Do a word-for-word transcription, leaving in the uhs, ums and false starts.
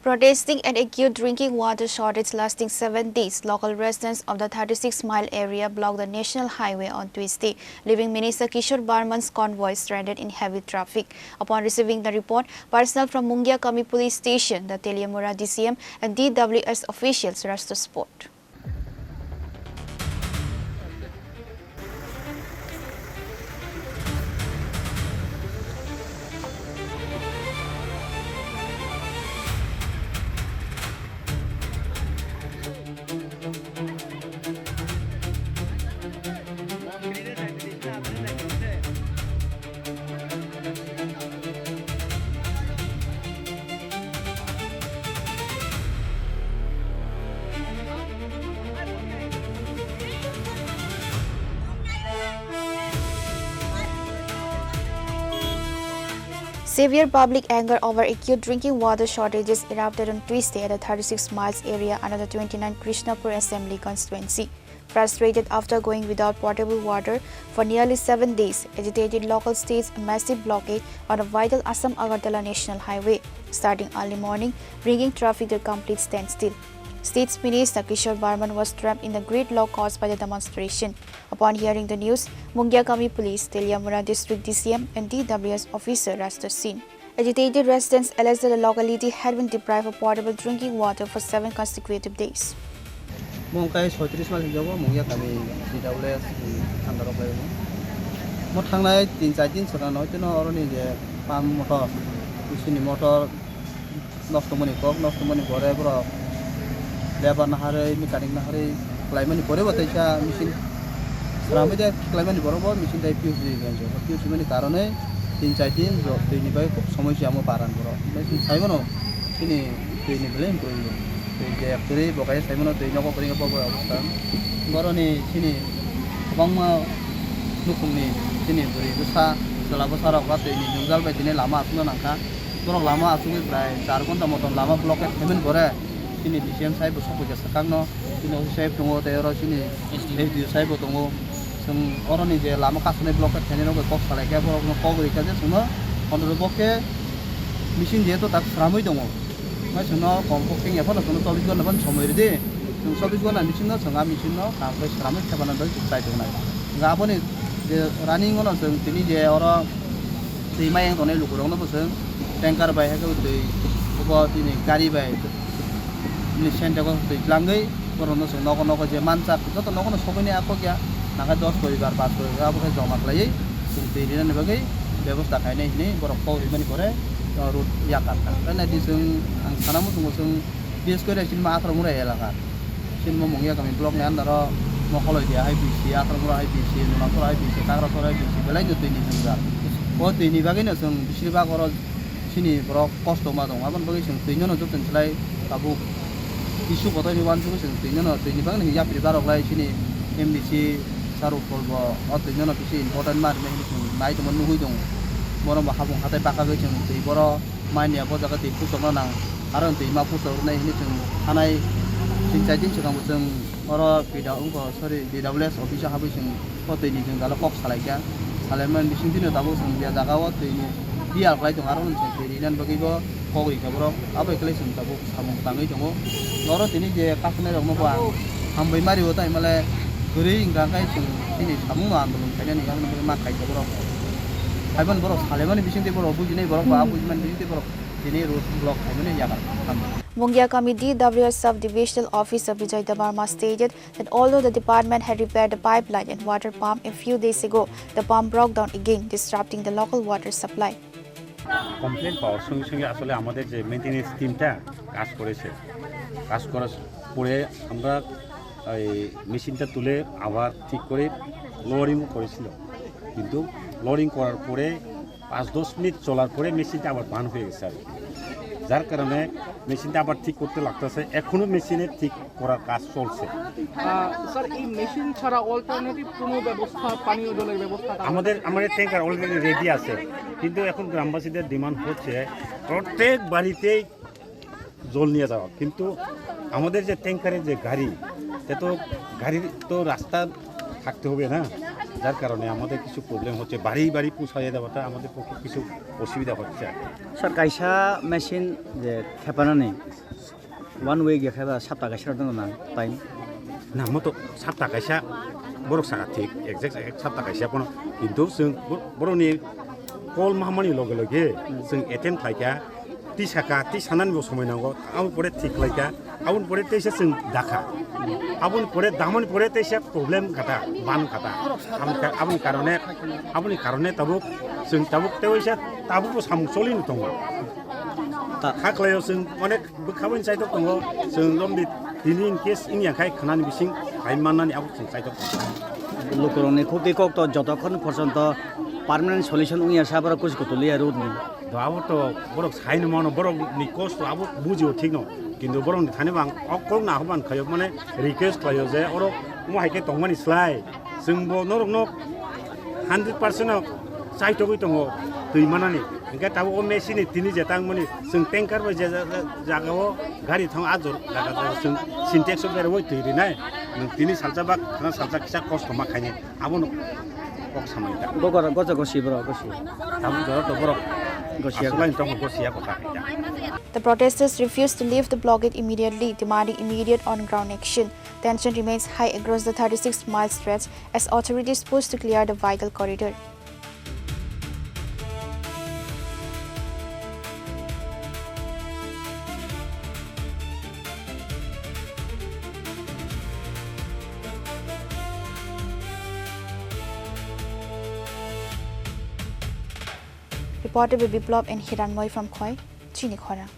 Protesting an acute drinking water shortage lasting seven days, local residents of the thirty-six mile area blocked the national highway on Tuesday, leaving Minister Kishore Barman's convoy stranded in heavy traffic. Upon receiving the report, personnel from Mungia Kami Police Station, the Teliamura D C M, and D W S officials rushed to spot. Severe public anger over acute drinking water shortages erupted on Tuesday at the thirty-six miles area under the twenty-nine Krishnapur Assembly Constituency. Frustrated after going without potable water for nearly seven days, agitated local staged a massive blockade on a vital Assam Agartala National Highway, starting early morning, bringing traffic to a complete standstill. States Minister Kishore Barman was trapped in the gridlock caused by the demonstration. Upon hearing the news, Mungia Kami Police, Teliamura District D C M, and D W S officer rushed the scene. Agitated residents alleged that the locality had been deprived of potable drinking water for seven consecutive days. Mung kai soitris mal hijago, Mungia Kami D W S ni under o khlaio. Mo thangnai tin char din swkang no, hoiteno oroni je pump motor, bisini motor, nosto mani kok, nosto mani pore borok lebar naharwi, mechanic naharwi khlaimani pore bo teisa machine swnamwi de khlaimani borok bo machine tai P U C ganjo. P U C mani karonwi tin char din jo twi ni bai khub somosya omo paran borok. Omo chwng sai mano chini twi ni belai kwrwi bo. Twi je kwrwi bo kaya sai mano twi nogo kwrwi bo bo obostha. Boroni chini kwbangma nukhungni chini bwrwi bwsa chwla bwsa rok ba twi ni jwngjal bai tini lama aswkna nangkha. Borok lama asugwi prai char ghonta motom lama blockade khaimani pore chini D C M sahib bo sokphaikha swkangno, chini O C sahib tongo tei oro chini S D O sahib bo tongo. Chwng oroni je lama kasanai blockade khainai rok bai kok salaikha, borokno kok rikha je chwngno honorable bo khe machine jehetu tak swnamwi tongo. Mai chwngno kom pokhe wngya phano chwngno chobbish ghonta phano somoi ridi. Chwng chobbish ghonta machine no chwng a machine no kaham khe swnamwi thepana bagwi chwng chai tongnai. Hwnkhe aboni je running ono chwng tini je oro twi mayang tongnai lukurokno bo chwng tanker bai hai khe bo twi obo tini gari bai bini sendego twi tlangwi borokno chwng nogo nogo je manchak joto nogono sogwini a kok ya nangkhe dos poribar, panch poribar abo khe joma khlaiwi chwng twi rinani bagwi bebosta khainai hinwi borok kok rimani pore road yakar kha. Khe naidi chwng ang sana muchungo chwng bises kore chini ma atharo mura elaka. Chini ma Mungia Kami block ni under o Mokoloi dia hai bisi, atharo mura hai bisi, Nunamsora hai bisi, Kakrasora hai bisi, belai no twi ni jwngjal. O twi ni bagwi no chwng bisir bak oro chini borok kosto ma tongo. Aboni bagwi chwng twi no joto ni slai tabuk issue kotor ni uansugwi chwng twi no twi ni bagwi no yapri barok lai chini M D C Saruk Pol bo o twi no bisi important ma rinai hinwi chwng nai tongma nugwi tongo. Bono bo habung hatai baka gwi chwng twi boro manya bo jaga twi puchokna nang aro twi ma puchok rwnai hinwi chwng thanai tin char din swkang bo chwng oro P W, sorry, D W S office o habwi chwng o twi ni jwngjal o kok salaikha. Salaimani bising twi no tabuk chwng je jaga o twi ni biyal khlai tongo aro chwng twi rinani bagwi bo kok rikha borok abo hai khlai chwng tabuk samung tangwi tongo. Oro tini je kasunai rokno bo ang hambai mari o tai male kwrwi hwnkha khe chwng chini samung no andolon khainani yakno bagwi ma khaikha borok. Haiban borok salaimani bisingtwi borok bujinai borok ba bujimani bisingtwi borok tini road block khaimani yakar kha. Mungia Kami D W S Sub-Divisional Officer Bijoy Debbarma stated that although the department had repaired the pipeline and water pump a few days ago, the pump broke down again, disrupting the local water supply. Complain পাওয়ার সঙ্গে সঙ্গে আসলে আমাদের যে মেইনটেনেন্স টিমটা কাজ করেছে, কাজ করার পরে আমরা এই মেশিনটা তুলে আবার ঠিক করে লোয়ারিংও করেছিল, কিন্তু লোয়ারিং করার পরে পাঁচ দশ মিনিট চলার পরে মেশিনটা আবার বান হয়ে গেছে আর কি। যার কারণে মেশিনটা আবার ঠিক করতে লাগতেছে, এখনও মেশিনের ঠিক করার কাজ চলছে। আহ, স্যার, এই মেশিন ছাড়া অল্টারনেটিভ কোনো ব্যবস্থা, পানীয় জলের ব্যবস্থা তাহলে? আমাদের, আমাদের ট্যাঙ্কার অলরেডি রেডি আছে, কিন্তু এখন গ্রামবাসীদের ডিমান্ড হচ্ছে প্রত্যেক বাড়িতেই জল নিয়ে যাওয়া, কিন্তু আমাদের যে ট্যাঙ্কারের যে গাড়ি, সে তো গাড়ির তো রাস্তা থাকতে হবে না, যার কারণে আমাদের কিছু প্রবলেম হচ্ছে, বাড়ি বাড়ি পৌঁছায় দেওয়াটা আমাদের পক্ষে কিছু অসুবিধা হচ্ছে আর কি। Sir, kaisa machine je thepanani one week ya khe ba sapta kaisa rok nang time? Na, moto sapta kaisa borok saka thik, exact sapta kaisa kono, kintu chwng bo-, borokni call mahamani loge loge chwng attend khlaikha, twi saka, twi sanani bo somoi nango, aboni pore thik khlaikha, aboni pore teisa chwng dakha, aboni pore damani pore teisa problem kata, ban kata, aboni ka-, aboni karone, aboni karone tabuk chwng tabuk teisa tabukbo samung choli tongo. Ta- Kha khlaio chwng onek bwkha bai chaitok tongo, chwng romdi tini in case wngya khai khnani bising hai mannani abo chwng chaitok tongo. Lukurokni khukti kok to jotokhon porjonto permanent solution wngya sa borok kuchukutuli ya road ni. Do abo to borok saino mano, borok ni kosto abo bujio thikno, kintu borok ni thani bang o kok na hoban khayo mane request khlaio je oro omo hai khe tongmani slai. Chwngbo norokno hundred percent no chaitogwi tongo twi manani. Hinkhe tabuk o machine ni tini je tangmani chwng tanker bai je ja-, ja-, jagao gari thang a jor jaga jaga chwng Sintex o berwi twi rinai. Nwng tini salsa bak khana salsa kisa kosto ma khainai. Abono kok samani ta. Bokora gocha gosi bro, gosi. Tabuk jora to borok Gosi ya. Aswk lain tongo gosi ya kota khaita. The protesters refuse to lift the blockade immediately, demanding immediate on-ground action. Tension remains high across the thirty-six mile stretch as authorities push to clear the vital corridor. Reported by Biplab and Hiranmoy from Khowai, Chini Khorang.